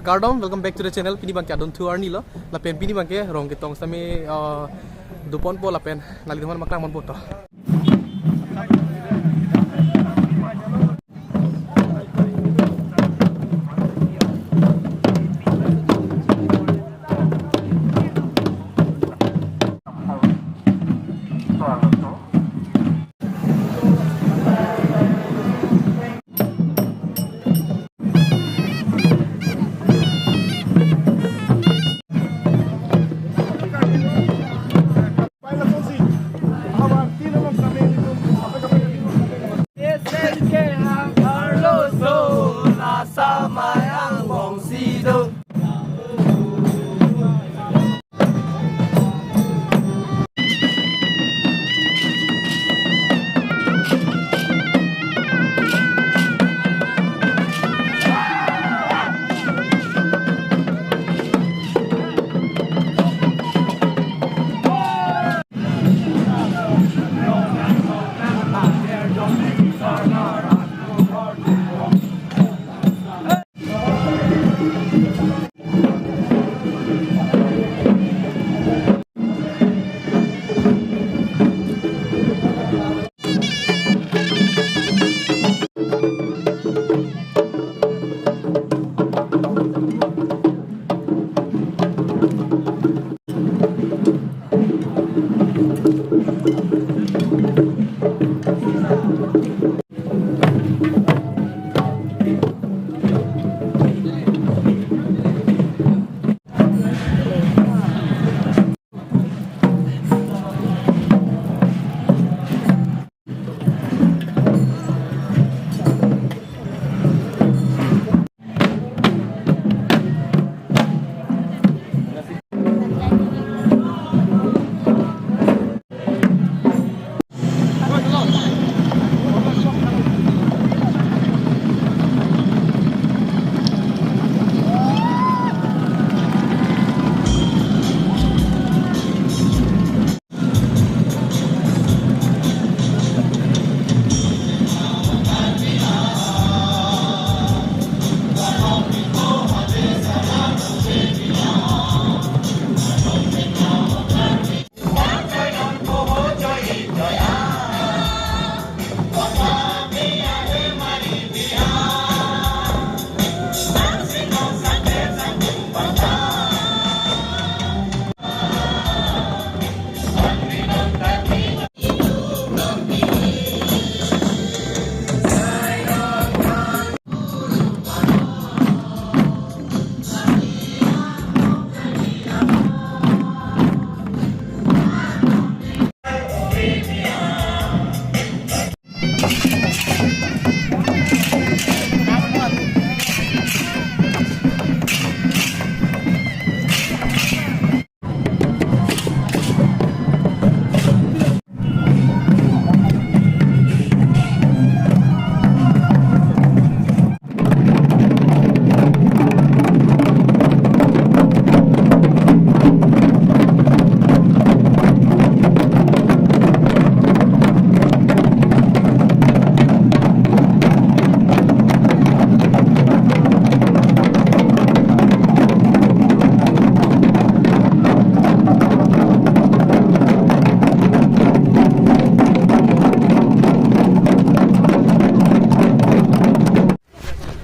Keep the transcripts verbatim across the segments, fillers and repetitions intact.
Kardom, welcome back to the channel. Pini abangke adunthu arni lo. Lapen pini abangke rong ketong sitame, uh, doponpo lapen nangli atum aphan paklang ponpo to.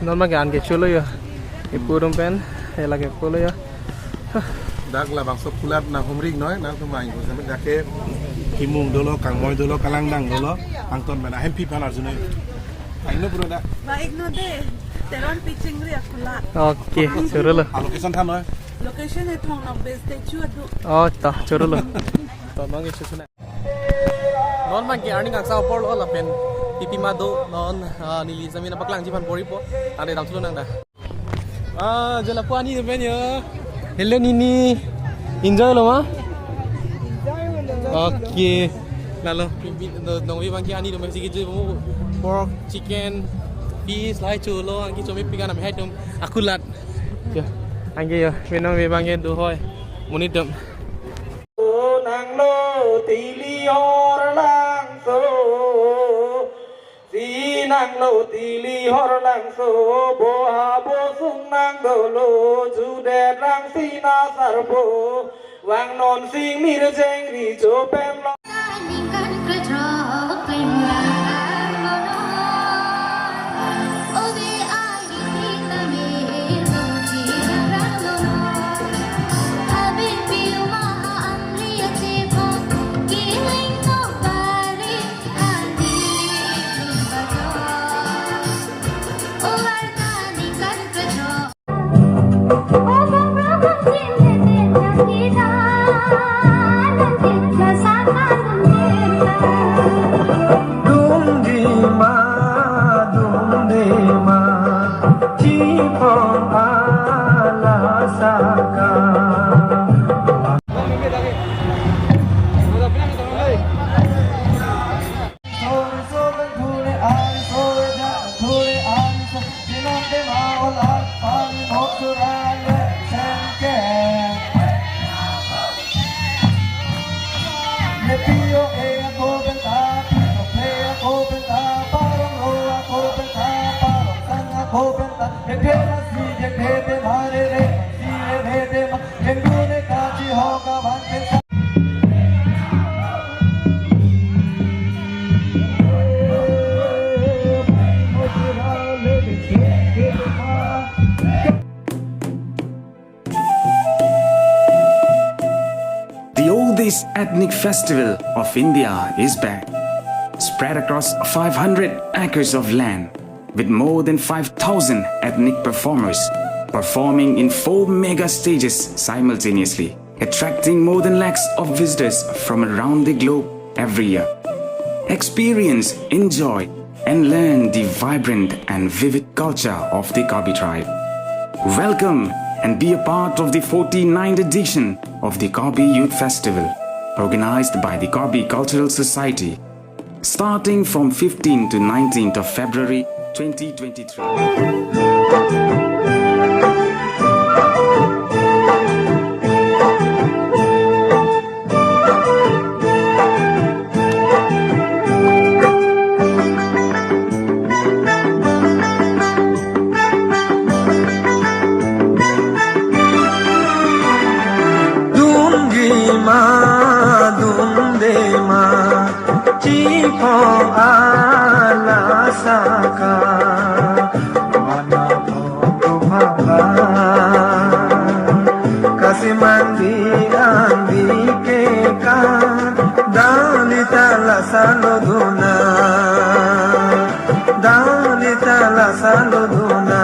Non abangke an ke cholo yo. Ipurum pen, ela ke cholo yo. Dak labangso kulat nanghumri noi, nangtum main ko sampai dak ke kimung dolo, kangmoi dolo, kalangdang dolo, angton mana hempi phan arjunoi. Aing no pura dak. Baik no de, Teron pi chingri akulat. Okay, choro lo. A location than noi. Location he Thong Nokbe statue adu. Oh, ta, choro lo. To, nong isu suna. Non abangke arni kangsam apor lo lapen pipi madu non, ah, neli sitame nangpaklangji aphan bor-ipo. Tangte damthulo nang da. Ah, je lapu ani atum pen yo. Hello nini. Enjoy lo ma? Okay. Lalo pipi do nongve abangke ani atum pen si kejui mo pork, chicken, fish, lahai cholo, anke chome pika nam hai atum akulat. Yo. Anke yo, me nongve abangke do hoi. Monit atum. Nanglo tili orlangso si Nanglo Tili Horlangso, Boha Bosung nangdolo, Judet Rangsina Sarpo, Wangnon Sing Mirjeng Richo Penlo. Dum dima, dum dima, chipong ala saka. The oldest ethnic festival of India is back, spread across five hundred acres of land, with more than five thousand ethnic performers performing in four mega stages simultaneously, attracting more than lakhs of visitors from around the globe every year. Experience, enjoy, and learn the vibrant and vivid culture of the Karbi tribe. Welcome and be a part of the forty-ninth edition of the Karbi Youth Festival, organized by the Karbi Cultural Society, starting from fifteenth to nineteenth of February twenty twenty-three. Dum dima, dum dima, chipong ala saka. Mana pong kumhangga, kasi mandi andi keka, dalita lason lo duna, dalita lason lo duna.